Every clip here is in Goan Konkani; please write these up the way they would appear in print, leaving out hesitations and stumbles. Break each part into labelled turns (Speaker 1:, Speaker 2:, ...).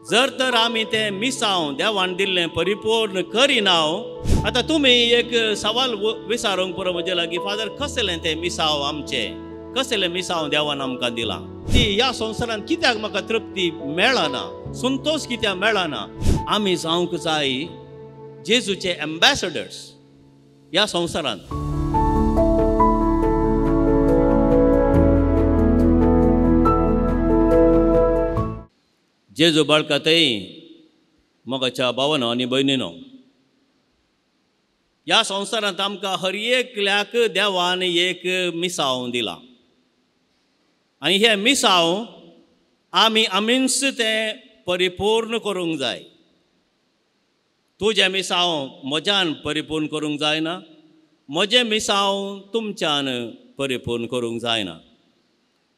Speaker 1: जर तर आमी तें मिसांव देवान दिल्लें परिपूर्ण करिना। आतां तुमी एक सवाल विचारूंक पुरो म्हजे लागीं, फादर कसलें तें मिसांव आमचें, कसलें मिसांव देवान आमकां दिलां? ती ह्या संवसारांत कित्याक म्हाका तृप्ती मेळना, संतोश कित्याक मेळना? आमी जावंक जाय जेजूचे एम्बेसडर्स ह्या संवसारांत। जेजू बाळकातय मोगाच्या भावानो आनी भयणीनो, ह्या संवसारांत आमकां हर एकल्याक देवान एक मिसांव दिलां आनी हें मिसांव आमी आमीच तें परिपूर्ण करूंक जाय। तुजें मिसांव म्हज्यान परिपूर्ण करूंक जायना, म्हजें मिसांव तुमच्यान परिपूर्ण करूंक जायना।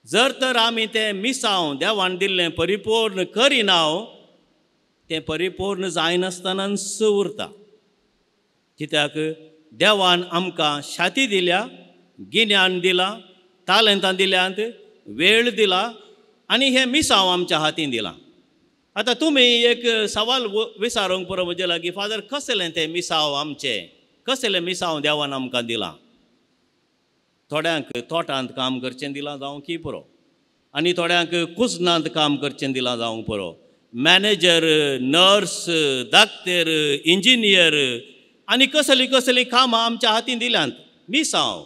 Speaker 1: जर तर आमी तें मिसांव देवान दिल्लें परिपूर्ण करिना, तें परिपूर्ण जायनासतनाच उरता। कित्याक देवान आमकां शाती दिल्या, गिन्यान दिलां, तालेंतां दिल्यांत, वेळ दिला आनी हें मिसांव आमच्या हातीन दिलां। आतां तुमी एक सवाल विचारूंक पुरो म्हजे लागीं, फादर कसलें तें मिसांव आमचें, कसलें मिसांव देवान आमकां दिलां? थोड्यांक तोटांत काम करचें दिलां जावं की पुरो, आनी थोड्यांक कुजनांत काम करचें दिलां जावंक पुरो, मॅनेजर, नर्स, दाक्तेर, इंजिनियर आनी कसलीं कसलीं कामां आमच्या हातीन दिल्यांत मिसांव,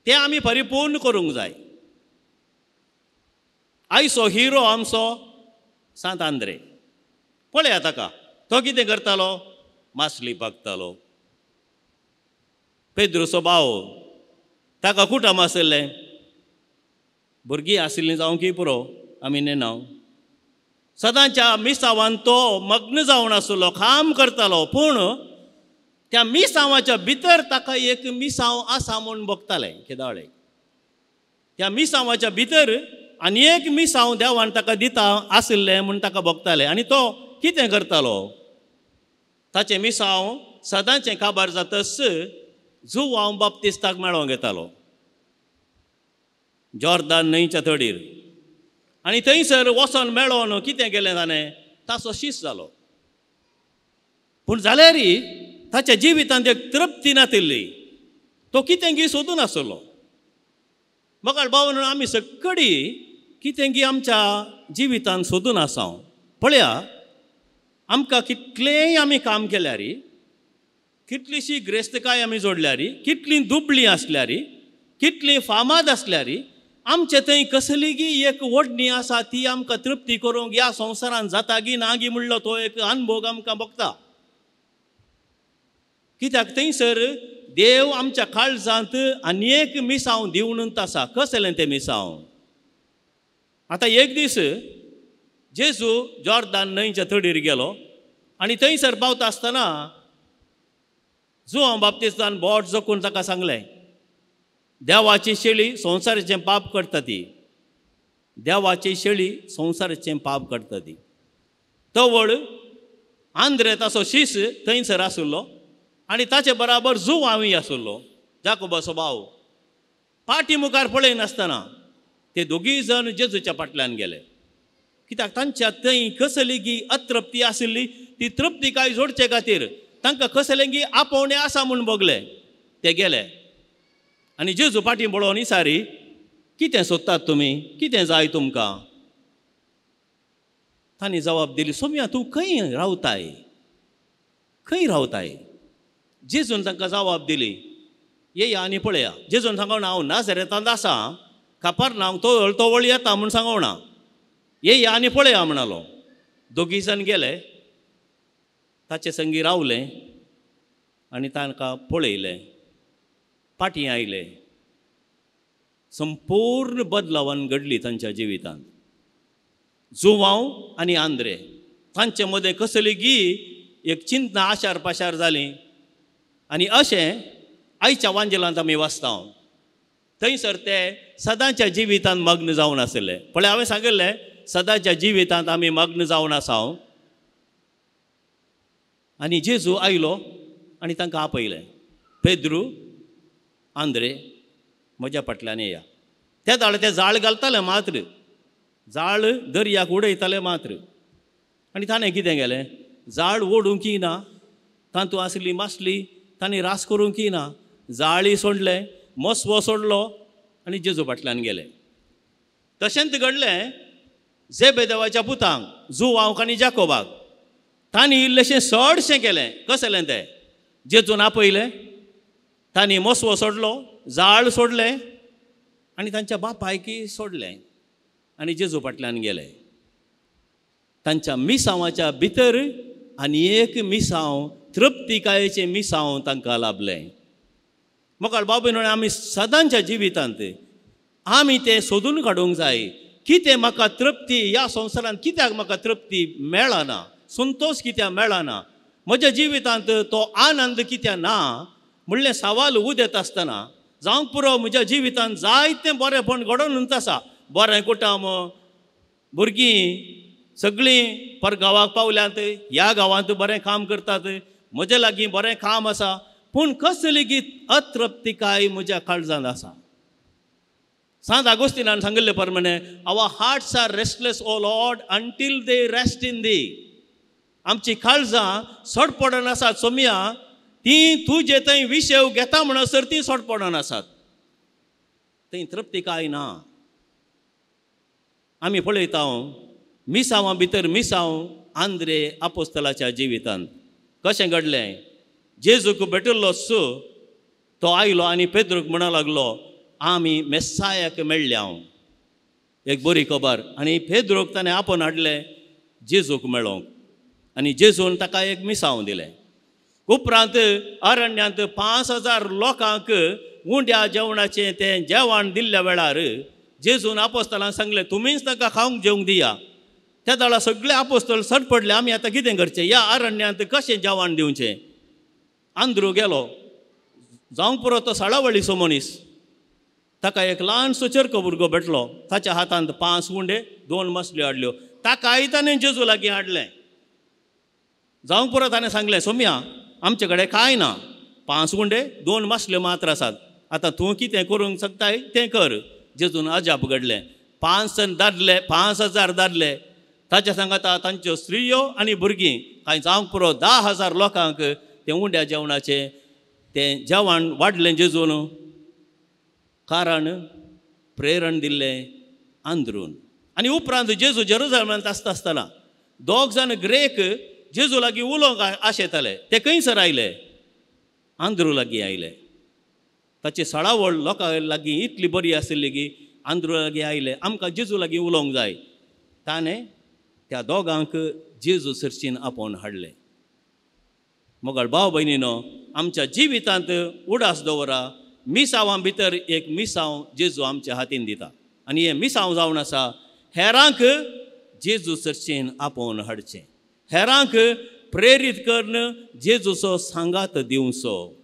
Speaker 1: तें आमी परिपूर्ण करूंक जाय। आयचो हिरो आमचो सांत आंद्रे, पळया ताका, तो कितें करतालो? मासली पागतालो। पेद्रूचो भाव, ताका कुटम आशिल्लें, भुरगीं आशिल्लीं जावं की पुरो, आमी नेना। सदांच्या मिसांवान तो मग्न जावन आसलो, काम करतालो, पूण त्या मिसांवाच्या भितर ताका एक मिसांव आसा म्हूण भोगतालें केदाळे। त्या मिसांवाच्या भितर आनी एक मिसांव देवान ताका दिता आशिल्लें म्हूण ताका भोगतालें आनी तो कितें करतालो? ताचें मिसांव सदांचें काबार जातच जुवांव बाप्तिस्ताक मेळोंक येतालो जॉर्दान न्हंयच्या तडीर, आनी थंयसर वचोन मेळोन कितें केलें ताणें? ताचो शीस जालो। पूण जाल्यार ताच्या जिवितांत एक तृप्ती नातिल्ली, तो कितें गी सोदून आसलो। मगाळ भाव आमी सगळी कितें गी आमच्या जिवितांत सोदून आसा। पळया आमकां कितलेंय आमी काम केल्यार, कितलीशी ग्रेस्तकाय आमी जोडल्यार, कितलीं दुबळीं आसल्यार, कितलीं फामाद आसल्यार, आमचे थंय कसली गी एक ओडणी आसा ती आमकां तृप्ती करूंक ह्या संवसारांत जाता गी ना गी म्हणलो तो एक अनुभोग आमकां भोगता। कित्याक थंयसर देव आमच्या काळजांत आनी एक मिसांव दिवनूच आसा। कसलें तें मिसांव? आतां एक दीस जेजू जॉर्दान न्हंयच्या तडीर गेलो आनी थंयसर पावता आसतना जुवांव बाप्तिस्तान बोट जखून ताका सांगलें, देवाची शेळी संवसाराचें पाप करता ती, देवाची शेळी संवसाराचें पाप करता ती। तवळ आंद्रे ताचो शीस थंयसर आशिल्लो आनी ताचे बराबर जुवांवूय आशिल्लो, जाकोबाचो भाव। पाटी मुखार पळयनासतना ते दोगीय जाण जेजूच्या फाटल्यान गेले। कित्याक तांच्या थंय कसली गी अतृप्ती आशिल्ली, ती तृप्ती काय जोडचे खातीर तांकां कसलें गी आपोवणें आसा म्हूण भोगलें, ते गेले। आनी जेजू फाटीं पळोवन विचारी, कितें सोदतात तुमी, कितें जाय तुमकां? तांणी जबाब दिली, सोम्या तूं खंय रावताय, खंय रावताय? जेजून तांकां जबाब दिली, येया आनी पळया। जेजून सांगना हांव नाझरेतांत आसा, कापार तोवळ तोवळ येता म्हूण सांगना, येया आनी पळया म्हणालो। दोगी जाण गेले, ताचे संगी रावले आनी तांकां पळयलें, फाटीं आयले। संपूर्ण बदलावान घडली तांच्या जिवितांत। जुवांव आनी आंद्रे तांचे मदें कसली गी एक चिंतना आशार पाशार जाली आनी अशें आयच्या वांजेलांत आमी वाचता। थंयसर ते सदांच्या जिवितांत मग्न जावन आशिल्ले। पळय हांवें सांगिल्लें, सदांच्या जिवितांत आमी मग्न जावन आसा। आनी जेजू आयलो आनी तांकां आपयलें, पेद्रू, आंद्रे म्हज्या फाटल्यान येया। त्या दाळ ते जाळ घालताले मात्र, जाळ दर्याक उडयताले मात्र, आनी ताणें कितें केलें, जाळ ओडूंकय ना, तातूंत आसली मासली तांणी रास करूंकय ना, जाळी सोडलें, मसवो सोडलो आनी जेजू फाटल्यान गेले. तशेंच घडलें जेबेदेवाच्या पुतांक, जुवांक आनी जाकोबाक. तांणी इल्लेशें चडशें केलें. कसलें तें? जेजून आपयलें, तांणी मसवो सोडलो, जाळ सोडलें आनी तांच्या बापायकय सोडलें आनी जेजू फाटल्यान गेले. तांच्या मिसांवाच्या भितर आनी एक मिसांव, तृप्तिकायेचें मिसांव तांकां लाभलें. मोगाळ भाव भयणींनो, आमी सदांच्या जिवितांत आमी तें सोदून काडूंक जाय, कितें म्हाका तृप्ती ह्या संवसारांत, कित्याक म्हाका तृप्ती मेळना, संतोश कित्याक मेळना, म्हज्या जिवितांत तो आनंद कित्याक ना म्हणलें सवाल उदेत आसतना जावंक पुरो म्हज्या जिवितांत जायतें बरेंपण घडोवन आसा. बरें कुटुंब, भुरगीं सगळीं परगांवाक पावल्यांत, ह्या गांवांत बरें काम करतात, म्हजे लागीं बरें काम आसा, पूण कसली लेगीत अतृप्तिकाय म्हज्या काळजांत आसा. सांत आगोस्तिनान सांगिल्ले प्रमाणे, our hearts are restless O Lord until they rest in thee. आमची काळजां सडपडन आसात सोमया, ती तुजे थंय विशेव घेता म्हणसर ती सडपडन आसात, थंय तृप्तिकाय ना. आमी पळयता मिसांवां भितर मिसांव आंद्रे आपोस्तलाच्या जिवितांत कशें घडलें. जेजूक भेटिल्लो सो तो आयलो आनी पेद्रूक म्हणा लागलो, आमी मेस्सायाक मेळ्ळ्या, एक बरी खबर. आनी पेद्रूक ताणें आपोवन हाडलें जेजूक मेळोवंक आनी जेजून ताका एक मिसांव दिलें. उपरांत अरण्यांत 5000 लोकांक उंड्या जेवणाचें तें जेवण दिल्ल्या वेळार जेजून आपोस्तलांक सांगलें, तुमीच ताका खावंक जेवंक दिया. त्या वेळार सगळे आपोस्तल सट पडले, आमी आतां कितें करचें, ह्या अरण्यांत कशें जेवण दिवचें. आंद्रू गेलो, जावंक पुरो तो साळावळीचो मनीस, ताका एक ल्हानसो चेरको भुरगो भेटलो, ताच्या हातांत 5 उंडे 2 मसल्यो हाडल्यो, ताकाय ताणें जेजू लागीं हाडलें. जावंक पुरो ताणें सांगलें, सोम्या आमचे कडेन कांय ना, 5 उंडे 2 मसल्यो मात्र आसात, आतां तूं कितें करूंक शकताय तें कर. जेजून अजाप घडलें, 5 दादले 5000 दादले, ताच्या सांगाता तांच्यो स्त्रियो आनी भुरगीं, कांय जावंक पुरो 10,000 लोकांक तें उंड्या जेवणाचें तें जेवण वाडलें जेजून, कारण प्रेरण दिल्लें आंद्रून. आनी उपरांत जेजू जेरुजलमांत आसता आसतना 2 जाण ग्रेक जेजू लागीं उलोवंक आशेताले, ते खंयसर आयले, आंद्रू लागीं आयले. ताची सळावळ लोकां लागीं इतली बरी आशिल्ली की आंद्रू लागीं आयले, आमकां जेजू लागीं उलोवंक जाय. ताणें त्या दोगांक जेजू सरशीन आपोवन हाडलें. मोगाळ भाव भयणीनो, आमच्या जिवितांत उडास दवरा, मिसांवां भितर एक मिसांव जेजू आमच्या हातीन दिता आनी हें मिसांव जावन आसा हेरांक जेजू सरशीन आपोवन हाडचें, हेरांक प्रेरीत करून जेजूचो सांगात दिवचो.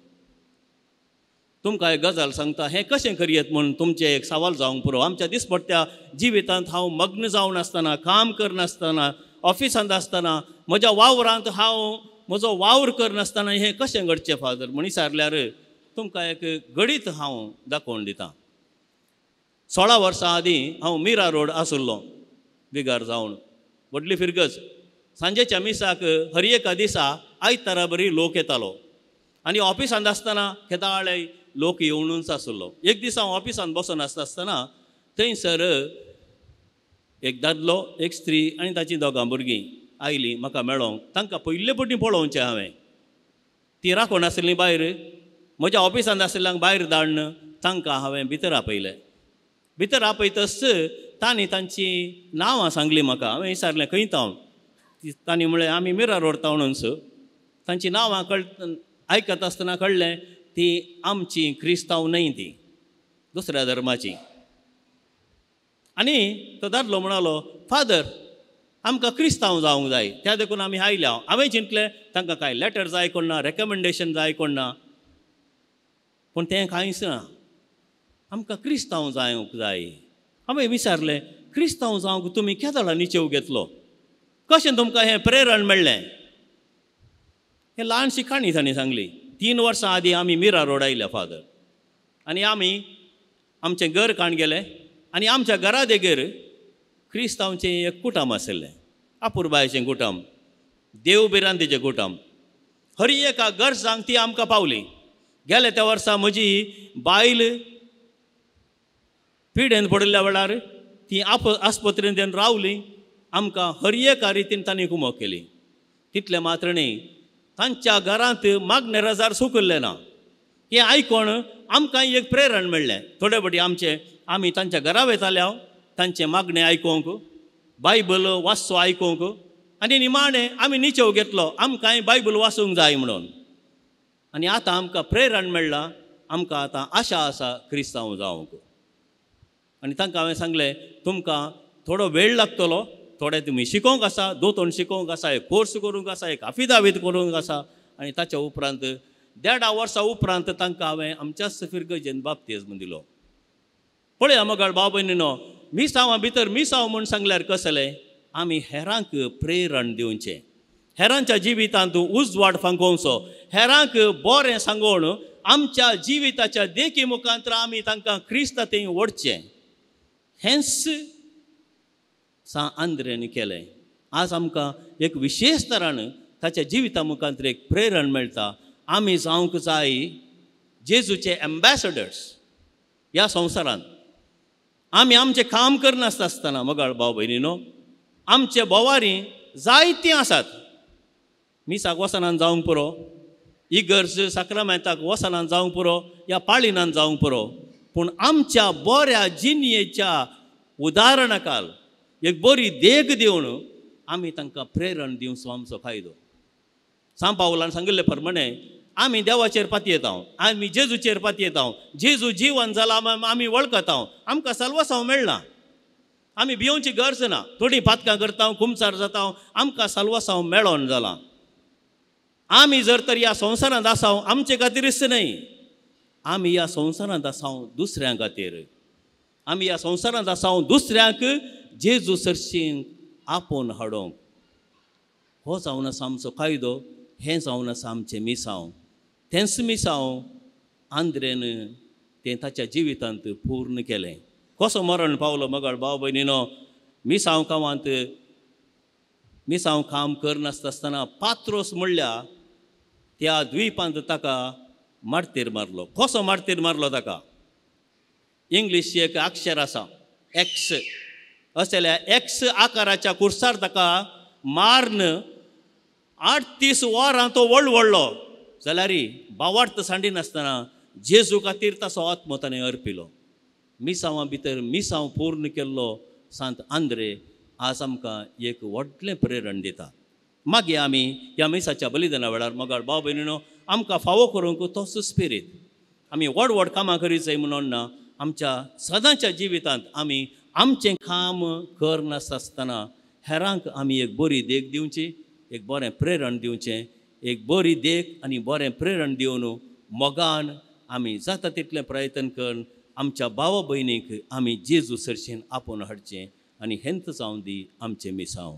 Speaker 1: तुमकां एक गजाल सांगता, हें कशें करयेत म्हूण तुमचें एक सवाल जावंक पुरो. आमच्या दिसपट्ट्या जिवितांत हांव मग्न जावन आसतना, काम करनासतना, ऑफिसांत आसतना, म्हज्या वावरांत हांव म्हजो वावर करनासतना हें कशें घडचें फादर म्हण विचारल्यार तुमकां एक घडीत हांव दाखोवन दितां. 16 वर्सां आदीं हांव मिरा रोड आशिल्लो, बिगार जावन व्हडली फिरगज. सांजेच्या मिसाक हर एका दिसा आयतारा बरी लोक येतालो आनी ऑफिसांत आसतना केदाळे लोक येवनूच आशिल्लो. एक दीस हांव ऑफिसांत बसून आसता आसतना थंयसर एक दादलो, एक स्त्री आनी ताचीं 2 भुरगीं आयलीं म्हाका मेळोंक. तांकां पयले पटी पळोवचें हांवें, ती राखून आशिल्लीं भायर, म्हज्या ऑफिसांत आशिल्ल्यांक भायर धाडून तांकां हांवें भितर आपयलें. भितर आपयतच तांणी तांचीं नांवां सांगलीं म्हाका. हांवें विचारलें खंय तावन, तांणी म्हळें आमी मिरा रोड तावनूच. तांचीं नांवां आयकत आसतना कळ्ळें ती आमची क्रिस्तांव न्हय, ती दुसऱ्या धर्माची. आनी तो दादलो म्हणालो, फादर आमकां क्रिस्तांव जावंक जाय, त्या देखून आमी आयल्या. हांवें चिंतलें तांकां कांय लेटर जाय कोण ना, रेकमेंडेशन जाय कोण ना, पूण तें कांयच ना, आमकां क्रिस्तांव जावंक जाय. हांवें विचारलें, क्रिस्तांव जावंक तुमी केदळा निचेव घेतलो, कशें तुमकां हें प्रेरण मेळ्ळें? हें ल्हानशी काणी तांणी सांगली. 3 वर्सां आदीं आमी मिरा रोड आयल्या फादर, आनी आमी आमचें घर काण गेलें आनी आमच्या घरा देगेर क्रिस्तांवचें एक कुटुंब आशिल्लें. अपुरबायेचें कुटुंब, देव भिरांतीचें कुटुंब. हर एका गरजांक ती आमकां पावली. गेले त्या वर्सा म्हजी बायल पिडेन पडिल्ल्या वेळार ती आस्पत्रेंत रावली. आमकां हर एका रितीन तांणी कुमक केली. तितलें मात्र न्ही, तांच्या घरांत मागणे रजार सुकल्लें ना. हें आयकोन आमकां एक प्रेरण मेळ्ळें. थोडे फावटी आमचे आमी तांच्या घरा वयताले तांचें मागणें आयकूंक, बायबल वाचचो आयकूंक, आनी निमाणें आमी निचेव घेतलो आमकांय बायबल वाचूंक जाय म्हणून. आनी आतां आमकां प्रेरण मेळ्ळां, आमकां आतां आशा आसा क्रिस्तांव जावंक. आनी तांकां हांवें सांगलें, तुमकां थोडो वेळ लागतलो, थोडे तुमी शिकोवंक आसा, दोतोन शिकोवंक आसा, एक कोर्स करूंक आसा, एक आफिदावीद करूंक आसा. आनी ताच्या उपरांत 1.5 वर्सां उपरांत तांकां हांवें आमच्याच फिरगजेन बाप्तिज्म दिलो. पळया मगाळ भाव भयणीनो, मिसांवा भितर मिसांव म्हूण सांगल्यार कसलें, आमी हेरांक प्रेरण दिवचें, हेरांच्या जिवितांत उजवाड फांकोवचो, हेरांक बरें सांगून आमच्या जिविताच्या देखी मुखांत आमी तांकां क्रिस्ता थंय ओडचें. हेंच सां आंद्रेन केलें. आज आमकां एक विशेश तरान ताच्या जिविता मुखांत एक प्रेरण मेळटा. आमी जावंक जाय जेजूचे एम्बेसडर्स ह्या संवसारांत. आमी आमचें काम करनासता आसतना मगाळ भाव भयणीनो, आमचे बोवारी जायतीं आसात. मिसाक वसनान जावंक पुरो, इगर्ज साक्रामेंताक वसनान जावंक पुरो, ह्या पाळिनान जावंक पुरो, पूण आमच्या बऱ्या जिणयेच्या उदाहरणाकाल एक बरी देख दिवन आमी तांकां प्रेरण दिवचो आमचो फायदो. सांव पावलान सांगिल्ले प्रमाणे आमी देवाचेर पातयेता, आमी जेजूचेर पातयेता. जेजू जिवन जाला आमी वळखता, आमकां साल्वासांव मेळना, आमी भियोवची गरज ना. थोडीं पातकां करता, कुमसार जाता, आमकां साल्वासांव मेळोन जाला. आमी जर तर ह्या संवसारांत आसा आमचे खातीरच न्हय, आमी ह्या संवसारांत आसा दुसऱ्यां खातीर. आमी ह्या संवसारांत आसा दुसऱ्यांक जेजू सरशीं आपोवन हाडूंक. हो जावन आसा आमचो कायदो, हें जावन आसा आमचें मिसांव. तेंच मिसांव आंद्रेन तें ताच्या जिवितांत पूर्ण केलें. कसो मरण पावलो मगाळ भाव भयणीनो, मिसांव कामांत मिसांव काम करनासता आसतना पात्रोस म्हणल्या त्या द्वीपांत ताका मार्तीर मारलो. कसो मार्तीर मारलो ताका? इंग्लीश एक अक्षर आसा एक्स, असल्या एक्स आकाराच्या कुर्सार ताका मारून 38 वरां तो वळवळ्ळो. जाल्यार बावार्थ सांडिनासतना जेजू खातीर ताचो आत्मो ताणें अर्पिलो. मिसांवा भितर मिसांव पूर्ण केल्लो सांत आंद्रे आज आमकां एक व्हडलें प्रेरण दिता. मागीर आमी ह्या मिसाच्या बलिदाना वेळार मगाळ भाव भयणीनो आमकां फावो करूंक तोच स्पिरीत. आमी व्हड व्हड कामां करीत जाय म्हणून ना, आमच्या सदांच्या जिवितांत आमी आमचें काम करनासतना हेरांक आमी एक बरी देख दिवची, एक बरें प्रेरण दिवचें. एक बरी देख आनी बरें प्रेरण दिवन मोगान आमी जाता तितलें प्रयत्न करून आमच्या भावा भयणीक आमी जेजू सरशीन आपोवन हाडचें. आनी हेंच जावं दी आमचें मिसांव.